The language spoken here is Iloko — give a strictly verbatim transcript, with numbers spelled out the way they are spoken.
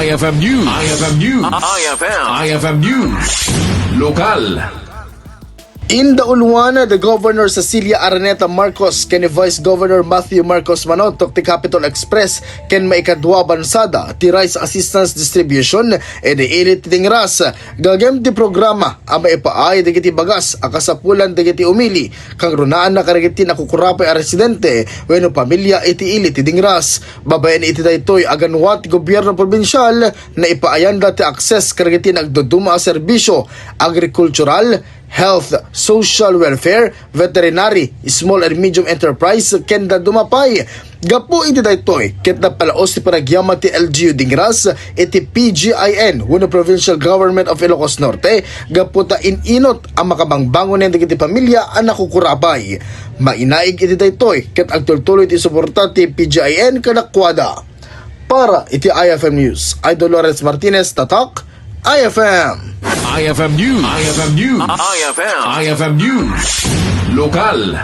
I F M News. I F M News. I F M. I F M News. Lokal. Indauluan da Governor Cecilia Araneta Marcos ken ni Vice Governor Matthew Marcos Manotok ti Capitol Express ken maikadua a bansada ti rice assistance distribution idi ili ti Dingras. Gagem ti programa a maipaay dagiti bagas a kasapulan dagiti umili, kangrunaanna kadagiti nakukurapay a residente wenno pamilia iti ili ti Dingras. Babaen iti daytoy a ganwa ti gobierno probinsial, naipaayanda ti access kadagiti nagduduma a serbisio, agrikultural, health, social welfare, veterinary, small and medium enterprise, ken dadduma pay. Gapu iti daytoy, ket napalaos ti panagyaman ti L G U Dingras iti P G I N wenno Provincial Government of Ilocos Norte gapu ta in-inut a makabangbangonen dagiti pamilia a nakukurapay. Mainaig iti daytoy ket agtultuloy ti suporta ti P G I N kadakuada. Para iti I F M News, I Dolores Martinez, Tatak, I F M. I F M News. I F M News. I F M. I F M News. Lokal.